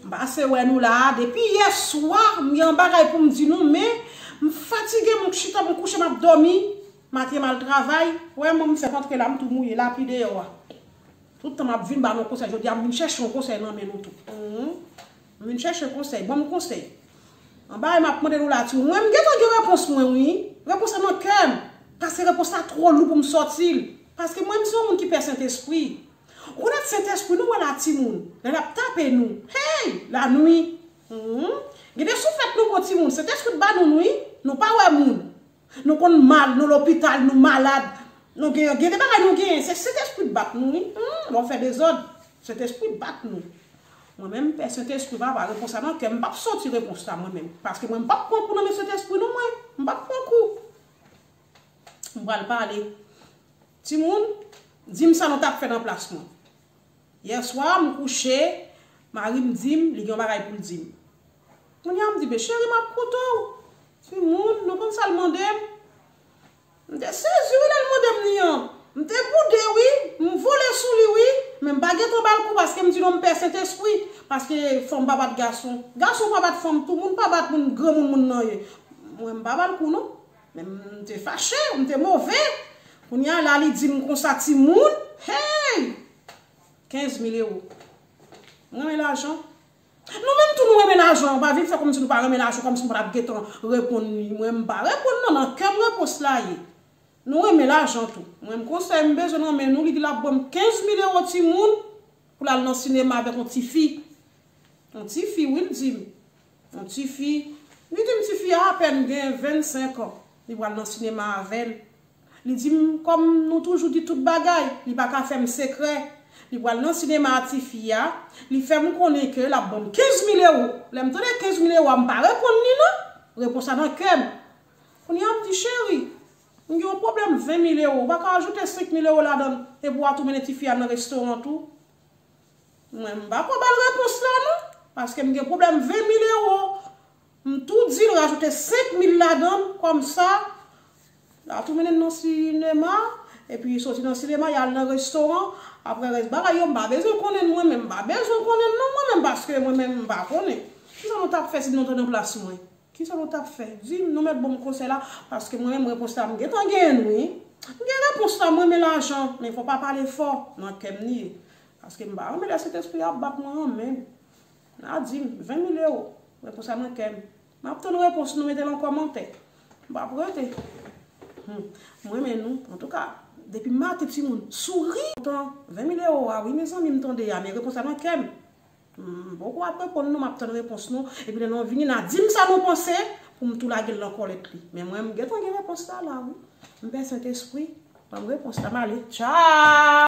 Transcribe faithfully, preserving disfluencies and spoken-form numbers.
M pase wè nou la, depi yè swa, m gen yon bagay pou m di nou, men m fatige, m chita, m kouche, m ap dòmi. Maten m al travay, wè mwen, m fèk antre la, m tou mouye, lapli deyò a. Tout tan m ap vin ba nou konsèy, jodi a m vin chèche yon konsèy nan men nou tou. Mhm. M vin chèche konsèy, ban m konsèy. Anba, m ap mande nou la, timoun. Mwen, m gentan gen repons mwen, wi. Repons la nan kè m. Paske repons la twò lou pou m sòti l. Paske mwen, m se yon moun ki pè Sentespri. Ou konnen Sentespri, nou wè la, timoun. Lè l ap tape nou. Hey! Lanwi. Mhm. Gen de souflèt nou pran, timoun. Sentespri t ba nou, wi. Nou pa wè moun. Nou konn mal, nou lopital, nou malad. Nou gen, gen de bagay nou genyen. Se Sentespri t bat nou, wi. Hmm, lè w fè dezòd, Sentespri t bat nou. Mwen menm, pè Sentespri, papa, repons la nan kè m. M p ap sòti repons la, mwen menm. Paske mwen, m p ap pran kou nan men Sentespri, non, mwen. M p ap pran kou. M pral pale. Timoun, di m sa nou t ap fè nan plas mwen. Yè swa, m kouche, mari m di m, li gen yon bagay pou l di m. Kounye a, m di, "Ben, cheri, m ap koute w." Timoun, nou konn sa l mande m? M te sezi, wi, lè l mande m li an. M te boude, wi. M vole sou li, wi. Men m pa gentan ba l kou paske m di non, m pè Sentespri. Paske fanm pa bat gason. Gason pa bat fanm tou. Moun pa bat moun, granmoun moun nan ye. Mwen, m pa ba l kou, non. Men m te fache, m te move. Kounye a la, li di m konsa, timoun, hey! Kenz mil ewo. M renmen lajan. Nou menm tou, nou renmen lajan. Pa vin fè kòmsi nou pa renmen lajan, kòmsi m pa t ap gentan reponn li. Mwen, m pa reponn, non, nan kè m repons la ye. Nou renmen lajan tou. Mwen, m konsèy m bezwen nan men nou, li di l ap ban m kenz mil ewo, timoun, pou l al nan sinema avèk yon tifi. Yon tifi, wi, l di m. Yon tifi. Li di m tifi a apèn gen vennsenk an. Li pral nan sinema avè l. Li di m, kòm nou toujou di tout bagay, li pa ka fè m sekrè. Li pral nan sinema a tifi a. Li fè m konnen ke l ap ban m kenz mil ewo. Lè m tande kenz mil ewo a, m pa reponn li non. Repons la nan kè m. Kounye a, m di, cheri, m gen yon pwoblèm ven mil ewo. Ou pa ka ajoute senk mil ewo ladan l epi w a tou mennen tifi a nan restoran tou? Mwen, m pa ko ba l repons la, non. Paske m gen pwoblèm ven mil ewo. M tou di l rajoute senk mil ladan l, kòmsa, l a tou mennen n nan sinema, epi soti nan sinema, y al nan restoran. Apre rès bagay yo, m pa bezwen konnen l, mwen menm, m pa bezwen konnen l, non, mwen menm, paske mwen menm, m pa konnen. Kisa nou t ap fè si nou te nan plas mwen? Kisa nou t ap fè? Di m, nou mèt ban m konsèy la, paske mwen menm, repons la, m gentan genyen l, wi. M gen repons la, mwen renmen lajan, men fò pa pale fò, nan kè m li ye. Paske m pa renmen lè Sentespri ap bat mwen an, men. N a di m, ven mil ewo. Repons la nan kè m. M ap tann repons nou, mete l an kòmantè. M p ap rete. Hmm. Mwen renmen nou. Antouka, depi maten timoun, souri. Kontan, ven mil ewo a, wi, mezanmi, m tande a, men repons la nan kè m. M poko ap reponn nou, m ap tann repons nou. Epi lè nou vini, n a di m sa nou panse, pou m tou lage l nan kòlèt li. Men mwen, m gentan gen repons la, la, wi. M pè Sentespri, ban m repons la, m ale. Tchao!